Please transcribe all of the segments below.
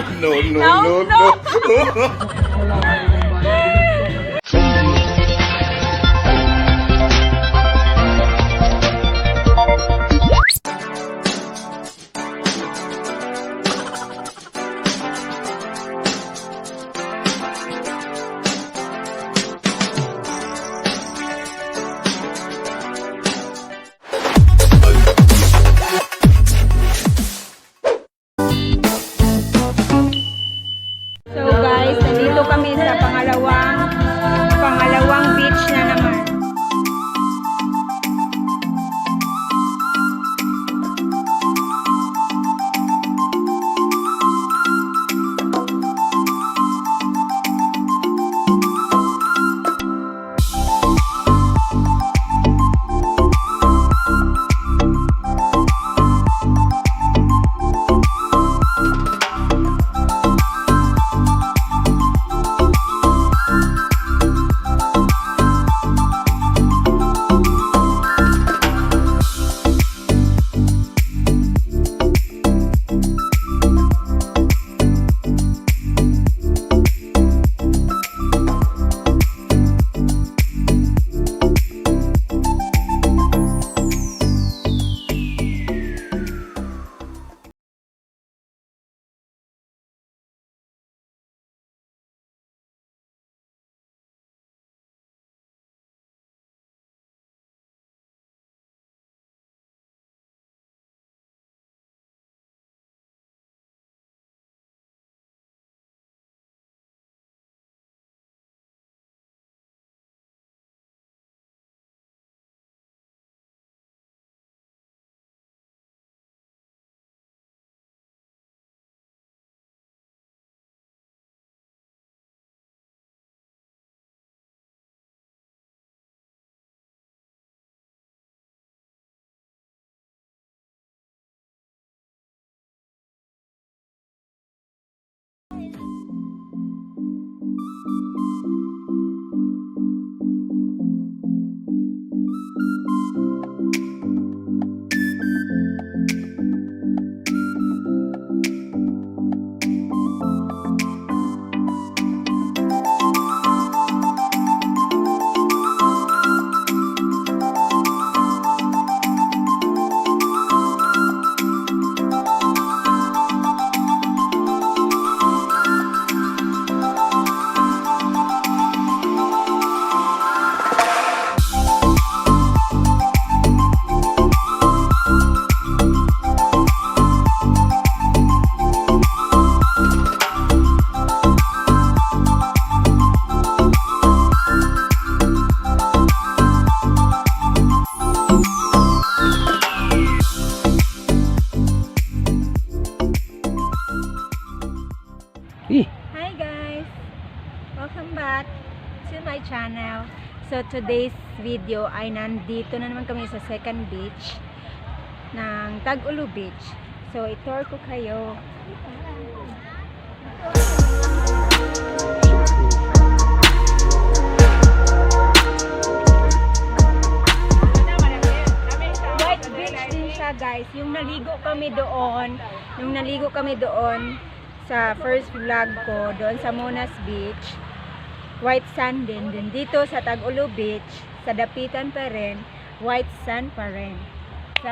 No, no, no, no. So guys, nandito kami sa pangalawang beach na naman. Eh, Hi guys! Welcome back to my channel. So today's video ay nandito na naman kami sa second beach ng Tag-Ulo Beach. So itour ko kayo. White beach din siya, guys. Yung naligo kami doon, yung naligo kami doon sa first vlog ko doon sa Monas Beach, white sand din. Din dito sa Tag-Ulo Beach, sa Dapitan pa rin, white sand pa rin. So,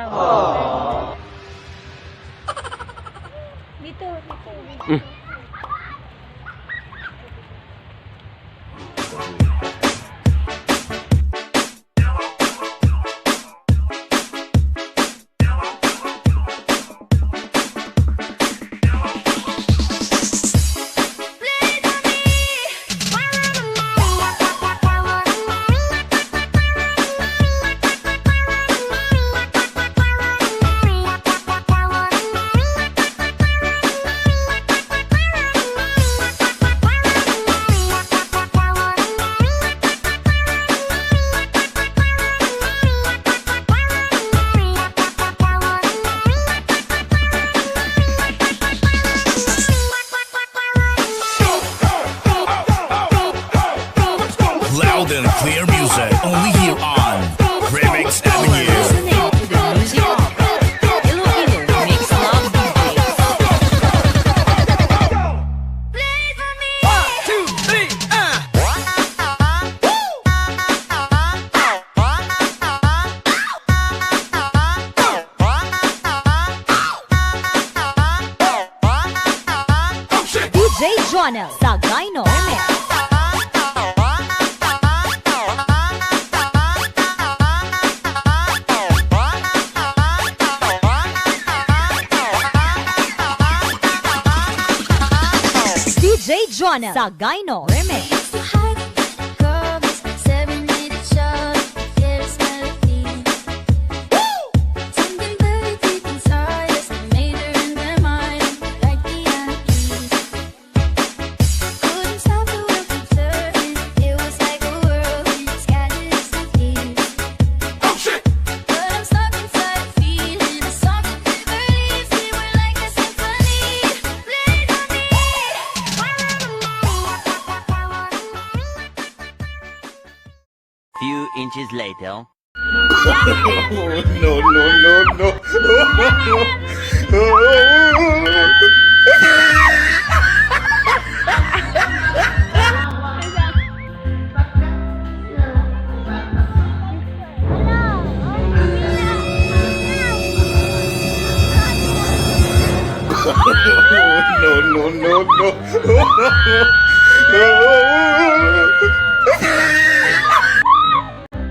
dito, dito. Jonel Sagayno Remix. DJ Jonel Sagayno Remix. Covers, serenade each other, hear this melody. Something buried deep inside us, major and then minor, like piano keys. Couldn't stop the world from turning. It was like a whirlwind, scattered instantly. Oh shit! But I'm stuck inside a feeling, a song that never leaves me. We're like a symphony, played on me. Few inches later. No, no, no, no. No, no, no, no.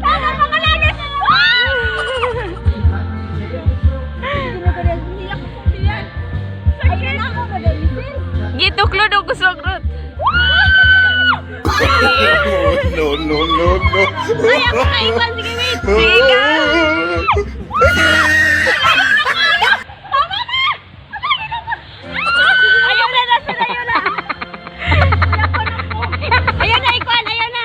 Tama, pangalanan! Gituklo daw ko sa grot. No, no, no, no. Ay, ako na iwan. Sige, wait. Sige. Ayaw na, nasa na, ayaw na. Ayaw na, ikuan, ayaw na.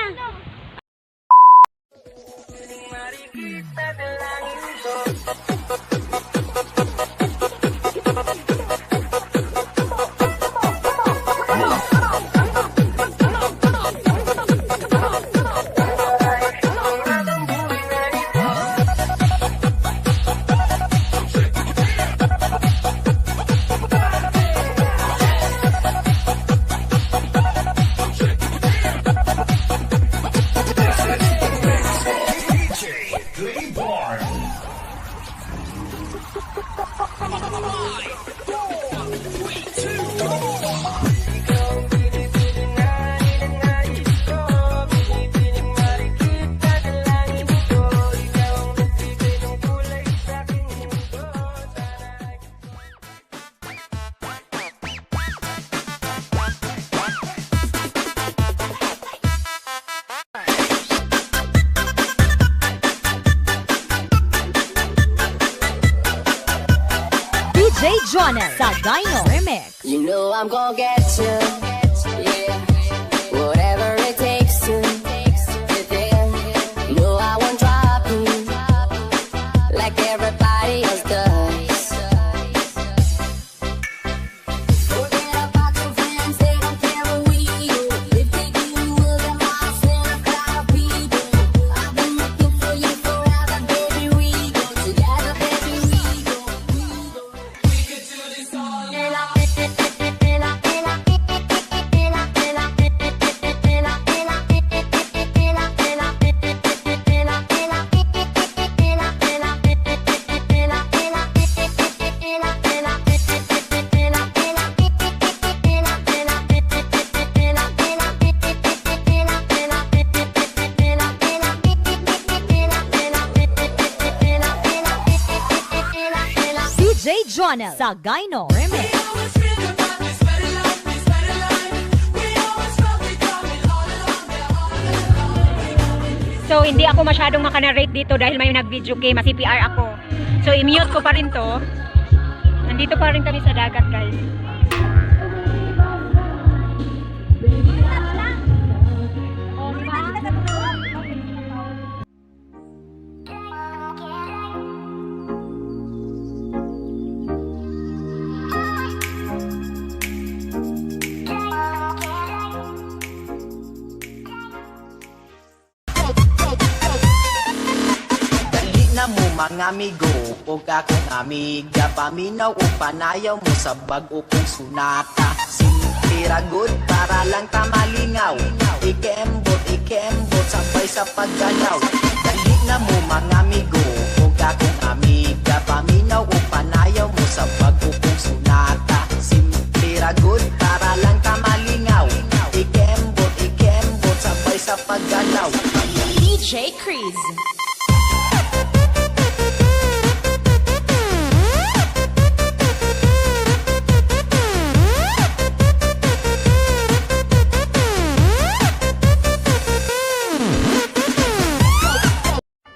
DJ Jonel Sagayno Remix. You know I'm gonna get you, yeah. Whatever it takes to get there. No, I won't drop you like everybody else does. Forget about your friends, they don't care what we do. If they do, we'll get lost in a crowd of people. I've been looking for you forever, baby. We go together, baby. We go, we go. DJ Jonel Sagayno Remix. So, hindi ako masyadong makanarrate dito dahil may nag-video game, mas CPR ako. So, i-mute ko pa rin to. Nandito pa rin kami sa dagat, guys. Dali na mo, mga amigo o akong amiga. Paminaw o panayaw mo sa bag-o kong sunata. Simple ra good para lang ta malingaw. Ikembot, ikembot, sabay sa paggalaw. Dali na mo, mga amigo o akong amiga. Paminaw o panayaw mo sa bag-o kong sunata. Simple ra good para lang ta malingaw.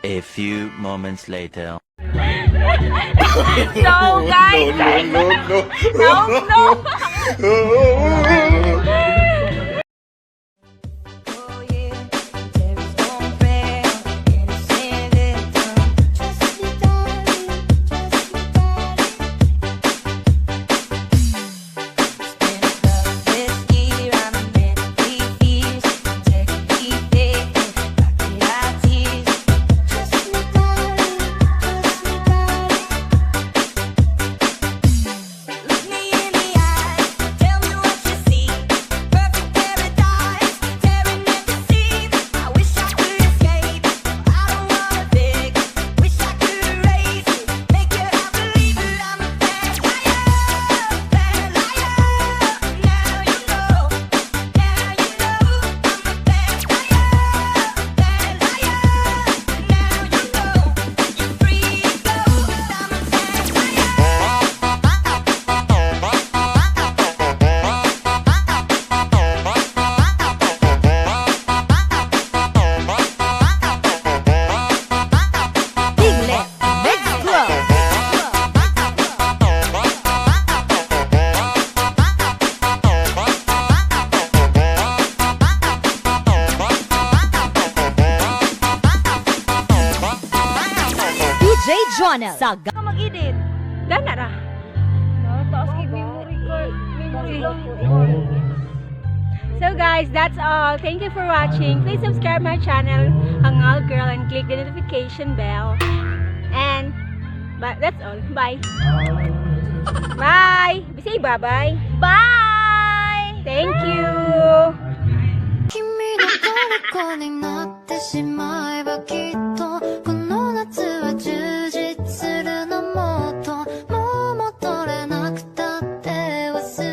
A few moments later. So, guys, No, no, no, no, no. No. Oh yeah, there is no prayer, innocent victim. Trust me, darling, trust me, darling. It's been a rough this year. I'm mentally fierce, technically fit, rocket our tears. Trust me, darling, trust me, darling. Look me in the eyes, tell me what you see. Perfect paradise, tearing at the seams. I wish I could escape. I don't wanna think. Wish I could erase it, make you believe that I'm a bad liar, bad liar. Now you know, now you know I'm a bad liar, bad liar. Now you know you're free to go. I'm a bad liar. Tiglet Mix Club. DJ Jonel sa Ka mag-edit. Dana ra. No, taas kay memory card. Memory lang. So guys, that's all. Thank you for watching. Please subscribe my channel, Hangal Girl, and click the notification bell. And but that's all. Bye. Bye. Say bye-bye. Bye! Thank you. 君の虜になってしまえばきっと